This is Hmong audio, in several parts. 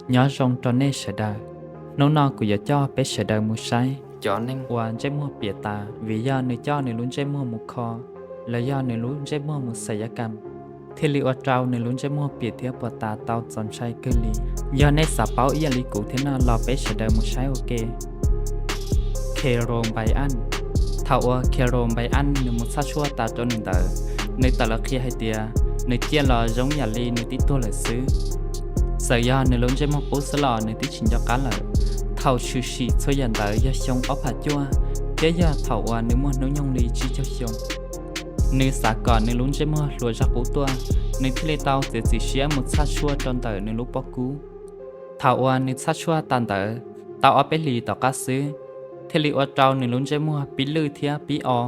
Nyob zoo rau nej sawv daws. Hnub no kuv yuav coj peb sawv daws mus saib cov neeg uas ntsej muag piam tas vim yog nws coj nws lub ntsej muag mus kho los yog nws lub ntsej muag mus xas yav kam, thiaj li ua rau nws lub ntsej muag piam thiab puas tas tau txaus ntshai kawg li. Yog nej xav paub ib yam li kuv thiab no los peb sawv daws mus saib ua ke. Carole Bryant. Thaum uas Carole Bryant nws mus txhaj tshuaj tas rau nws ntawd, nws tawm los qhia hais tias nws ciaj los zoo yam li nws twb tuag lawm xwb. Txawm yog nws lub ntsej muag qub xwb los nws twb tsis nco qab lawm. Thaum tshwm sim txhua yam ntawd yog xyoo ob phav cuaj, thiab yog thaum uas nws muaj hnub nyoog li tsib caug xyoo. Nws xav kom nws lub ntsej muag hluas zaj qub tuaj, nws thiaj li tau txiav txim siab mus txhaj tshuaj rau ntawm nws lub pob kub. Thaum uas nws txhaj tshuaj tas ntawd, tau ob peb hlis tom qab xwb, thiaj li ua rau nws lub ntsej muag pib lwj thiab pib o.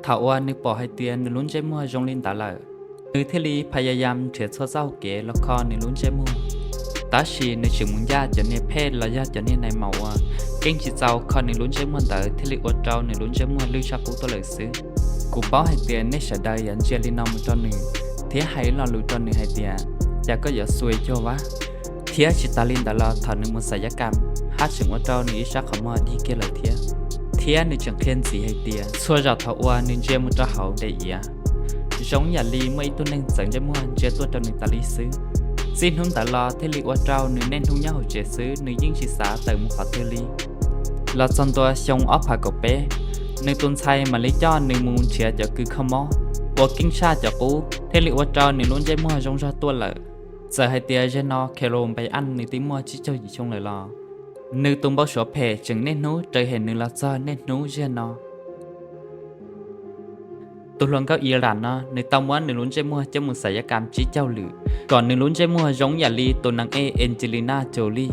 Thaum uas nws pom hais tias nws lub ntsej muag zoo li ntawd lawm, nws thiaj li phas yas yas nrhiav txhua txoj hauv kev los kho nws lub ntsej muag. Tab sis nws tseem mus ncaj cov niag phej los yog cov niag nais maum uas keej tsis txaus kho nws lub ntsej muag ntawd thiaj li ua rau nws lub ntsej muag lwj zaj qub tuaj lawm xwb. Kuv paub hais tias nej sawv daws yuav ntsia li no mus rau nws, thiab hais lo lus rau nws hais tias, cas koj yuav xui cuag vab. Thiab tsis tas li ntawd los thaum nws mus xas yav kam, haj tseem ua rau nws ib sab qhov muag dig kiag lawm thiab. Thiab nws tseem qhia ntxiv hais tias txhua zaum thaum uas nws ntsia mus rau hauv daim iav, zoo yam li muaj ib tug neeg txawv ntsej muag ntsia tuaj rau nws tas li xwb. Txij hnub ntawd los thiaj li ua rau nws niaj hnub nyob hauv tsev xwb, nws yeej tsis xav tawm mus qhov twg li. Los txog ntua xyoo ob phav kaum peb, nws tus ntxhais mam li coj nws mus nrhiav cov kws kho mob uas keej tshaj cov qub, thiaj li ua rau nws lub ntsej muag zoo zog tuaj lawm. Txawm hais tias zaum no Carole Bryant nws twb muaj tsib caug yim xyoo lawm los nws tus npau suav phem tseem niaj hnub raws hem nws los txog niaj hnub zaum no. Tus hluas nkauj Iran no nws tau muab nws lub ntsej muag coj mus xas yav kam tsib caug lwm kom nws lub ntsej muag zoo yam li tus nam ej Angelina Jolie,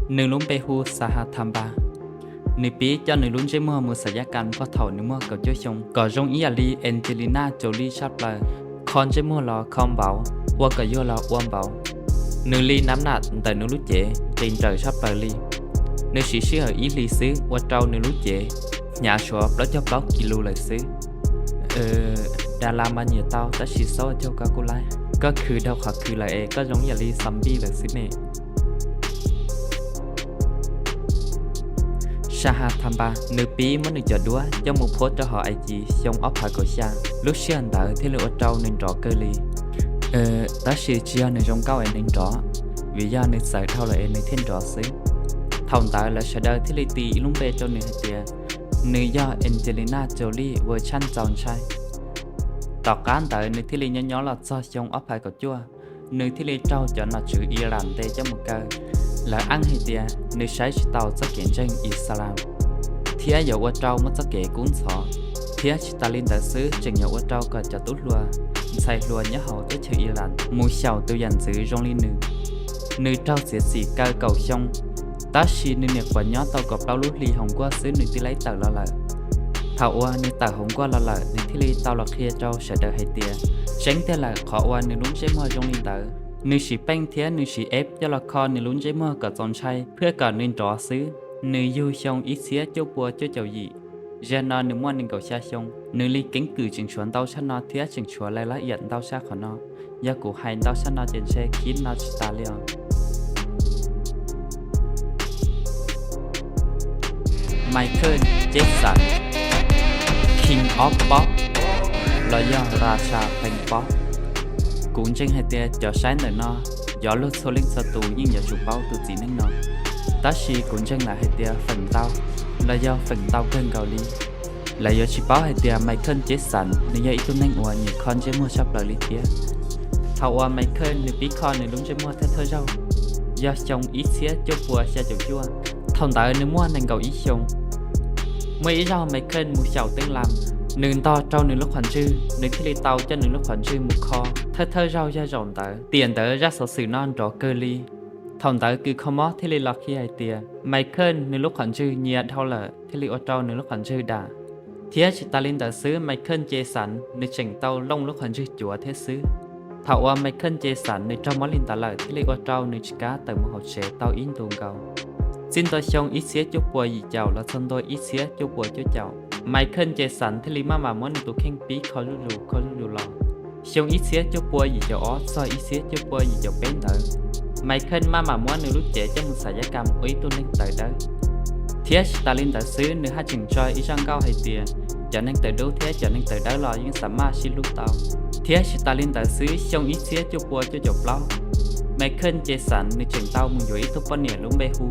nws lub npe hu Saha Thampa. Nws pib coj nws lub ntsej muag mus xas yav kam puag thaum nws muaj kaum cuaj xyoo kom zoo ib yam li Angelina Jolie tshaj plaws, kho ntsej muag los kho npaum, ua kom yuag los ua npaum. Nws li nab nam ntawm nws lub cev nqis nrawm tshaj plaws li. Nws siv sij hawm ib hlis xwb ua rau nws lub cev hnyav suav plaub caug plaub kis lus lawm xwb. Dara mas nyiam tau tab sis xaub caug koj kuj laib, koj khwv dhau qhov khwv lawm es koj zoo yam li zombie lawm xwb ne. Saha Thampa nws pib muab nws cov duab coj mus phuab rau hauv I G xyoo ob phav kaum xya, lub sij hawm ntawd thiaj li ua rau nws nrov kawg li. Tab sis tsis yog nws zoo nkauj es nws nrov, vim yog nws txawv dhau lawm es nws thiaj nrov xwb. Thaum ntawd lawv sawv daws thiaj li tis ib lub npe rau nws hais tias nws yog Angelina Jolie ua tshaj txaus ntshai. Tom qab ntawd nws thiaj li nyob nyob los txog xyoo ob phav kaum cuaj, nws thiaj li raug cov nom tswv Iran ntes coj mus kaw. Lawv yeej hais tias nws saib tsis taus txoj kev ntseeg Islam, thiab yuav ua rau muaj txoj kev kub ntxhov, thiab tsis tas li ntawd xwb tseem yuav ua rau kom cov tub hluas, ntxhais hluas nyob hauv teb chaws Iran mus xyaum tus yam ntxwv zoo li nws. Nws raug txiav txim kaw kaum xyoo, tab sis nws nyuam qhuav nyob tau kaum plaub lub hlis hauv nkuaj xwb nws thiaj li tawm los lawm. Thaum uas nws tawm hauv nkuaj los lawm nws thiaj li tau los qhia rau sawv daws hais tias tseeb tiag lawm qhov uas nws lub ntsej muag zoo li ntawd, nws siv peej thiab nws siv ep coj los kho nws lub ntsej muag kom txaus ntshai thiab kom nws nrov xwb. Nws yug xyoo ib txhiab cuaj pua cuaj caum yim, zaum no nws muaj nees nkaum xya xyoo. Nws li keeb kwm tseem tshuav ntau tshaj no thiab tseem tshuav lais lab iam ntau tshaj qhov no. Yog kuv hais ntau tshaj no ces ntshe khib no tsis tas li os. Michael Jackson, King of Pop los yog Raja Peng Pop. Kuv ntseeg hais tias cov saib ntawm no, yog luag txhua leej txhua tus yeej yuav tsum paub tus txiv neej no. Tab sis kuv ntseeg lawm hais tias feem ntau, los yog feem ntau kawg nkaus li, lawv yuav tsis paub hais tias Michael Jackson nws yog ib tug neeg uas nyiam kho ntsej muag tshaj plaws li thiab. Thaum uas Michael nws pib kho nws lub ntsej muag thawj thawj zaug, yog xyoo ib txhiab cuaj pua xya caum cuaj. Thaum ntawd nws muaj nees nkaum ib xyoos. Muaj ib zaug Michael mus xyaum teeb lam, nws ntog rau nws lub qhov ntswg, nws thiaj li tau coj nws lub qhov ntswg mus kho. Thawj thawj zaug yog zaum ntawd, tiam ntawd zaj xov xwm no nrov kawg li. Thaum ntawd kws kho mob thiaj li los qhia hais tias Michael nws lub qhov ntswg nyias dhau lawm thiaj li ua rau nws lub qhov ntswg dam. Thiab tsis tas li ntawd xwb, Michael Jackson nws tseem tau looj lub qhov ntswg cuav thiab xwb. Thaum uas Michael Jackson nws raug mob li ntawd lawm thiaj li ua rau nws tsis kam tawm mus hauv tsev tau ib ntus nkaus. Txij ntua xyoo ib txhiab cuaj pua yim caum los txog ntua ib txhiab cuaj pua cuaj caum, Michael Jackson thiaj li maj mam muab nws tus kheej pib kho zuj zus kho zuj zus los. Xyoo ib txhiab cuaj pua yim caum ob txog ib txhiab cuaj pua yim caum peb ntawd, Michael maj mam muab nws lub cev coj mus xav yab kam ua ib tug neeg tawv dawb. Thiab tsis tas li ntawd xwb, nws haj tseem tso ib zaj nkauj hais tias cov neeg tawv dub thiab cov neeg tawv dawb los yeej xav maj sib hlub tau. Thiab tsis tas li ntawd xwb, xyoo ib txhiab cuaj pua cuaj caum plaub, Michael Jackson nws tseem tau mus yuav ib tug poj niam lub npe hu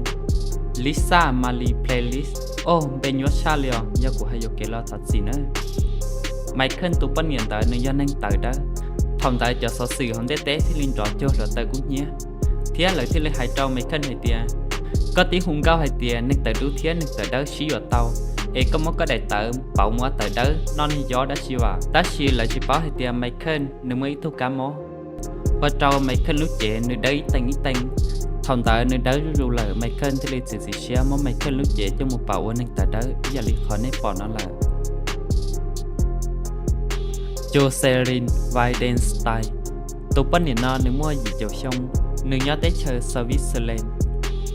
Lisa Marie Presley. Oj, npe nyuaj tshaj li os, yog kuv hais yuam kev los thov txim nawb. Michael tus poj niam ntawd nws yog neeg tawv dawb. Thaum ntawd cov xov xwm hauv ntiaj teb thiaj li nrov cuag hluav taws kub hnyiab, thiab lawv thiaj li hais rau Michael hais tias, koj twb hu nkauj hais tias neeg tawv dub thiab neeg tawv dawb sib yuav tau, es koj muab koj daim tawv pauv mus ua tawv dawb noj niag yob dab tsi vam? Tab sis lawv tsis paub hais tias Michael nws muaj ib tug kab mob, ua rau Michael lub cev nws dawb ib teev ib teev. Thaum ntawd nws dawb zuj zus lawm, Michael thiaj li txiav txim siab muab Michael lub cev coj mus pauv ua neeg tawv dawb ib yam li qhov nej pom no lawm. Jocelyn Weidenstein. Tus poj niam no nws muaj yim caum xyoo, nws nyob teb chaws Switzerland.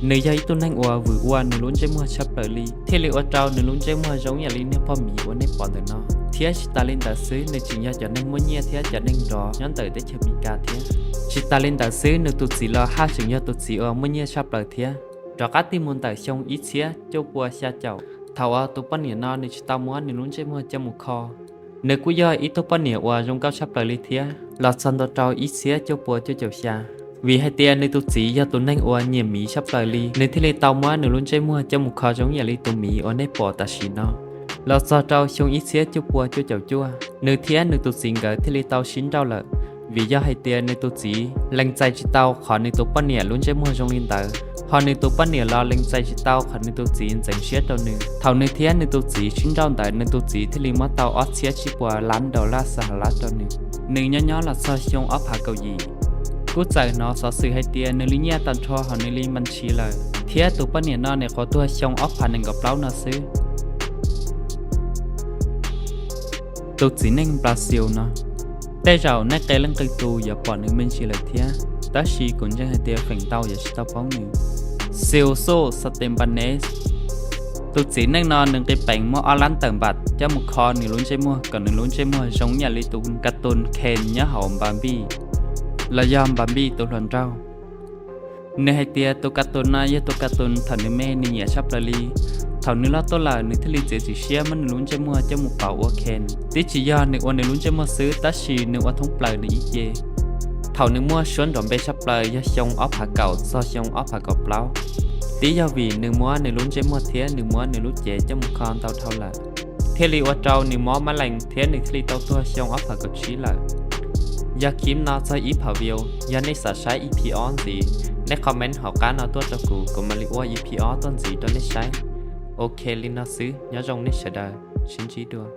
Nws yog ib tug neeg uas vwm ua nws lub ntsej muag tshaj plaws li, thiaj li ua rau nws lub ntsej muag zoo ib yam li niag pog miv uas nej pom ntawm no. Thiab tsis tas li ntawd xwb, nws tseem yog cov neeg muaj nyiaj thiab cov neeg nrov nyob ntawm teb chaws Amelikas thiab. Tsis tas li ntawd xwb, nws tus txiv los haj tseem yog tus txiv uas muaj nyiaj tshaj plaws thiab. Rov qab tig mus ntawm xyoo ib txhiab cuaj pua xya caum, thaum uas tus poj niam no nws tsis tau muab nws lub ntsej muag coj mus kho, nws kuj yog ib tug poj niam uas zoo nkauj tshaj plaws li thiab. Los txog ntua rau ib txhiab cuaj pua cuaj caum xya, vim hais tias nws tus txiv yog tus neeg uas nyiam miv tshaj plaws li, nws thiaj li tau muab nws lub ntsej muag coj mus kho zoo yam li tus miv uas nej pom tam sim no. Los txog rau xyoo ib txhiab cuaj pua cuaj caum cuaj, nws thiab nws tus txiv nkawd thiaj li tau sib nrauj lawm, vim yog hais tias nws tus txiv lees txais tsis tau qhov nws tus poj niam lub ntsej muag zoo li ntawd, ho nws tus poj niam los lees txais tsis tau qhov nws tus txiv ntxeev siab rau nws. Thaum nws thiab nws tus txiv sib nrauj ntawd, nws tus txiv thiaj li muab tau ob txhiab tsib puas lab dollar Xahalab rau nws. Nws nyob nyob los txog xyoo ob phav kaum yim, kuj txawm hnov xov xwm hais tias nws li nyiaj tag nrho hauv nws li npas ntshis lawm, thiab tus poj niam no nws nyuam qhuav tuag xyoo ob phav nees nkaum plaub no xwb. Tus txiv neej Brazil no, tej zaum nej qee leej qee tus yuav pom nws me ntsis lawm thiab, tab sis kuv ntseeg hais tias feem ntau yuav tsis tau paub nws. Celso Xatembanes. Tus txiv neej no nws nqis peev muab ob lab tawm npam coj mus kho nws lub ntsej muag kom nws lub ntsej muag zoo ib yam li tus ka tus Ken nyob hauv Npam Npij, los yog Npam Npij tus hluas nraug. Nws hais tias tus ka tus no yog tus ka tus thaum nws me nws nyiam tshaj plaws li. Thaum nws loj tuaj lawm, nws thiaj li txiav txim siab muab nws lub ntsej muag coj mus pauv ua Ken. Twb tsis yog nws ua nws lub ntsej muag xwb, tab sis nws ua thoob plaws nws ib ce. Thaum nws muaj suab nrov npe tshaj plaws yog xyoo ob phav kaum txog xyoo ob phav kaum plaub, twb yog vim nws muab nws lub ntsej muag thiab nws muab nws lub cev coj mus kho ntau dhau lawm, thiaj li ua rau nws mob mab lees thiab nws thiaj li tau tuag xyoo ob phav kaum tsib lawm. Yog clip no txog ib phav view, yog nej xav saib EP ob ntxiv, nej comment hauv qab no tuaj rau kuv, kuv mam li ua EP ob tuaj ntxiv rau nej saib. Ok, li no xwb, nyob zoo nej sawv daws, sib ntsib dua.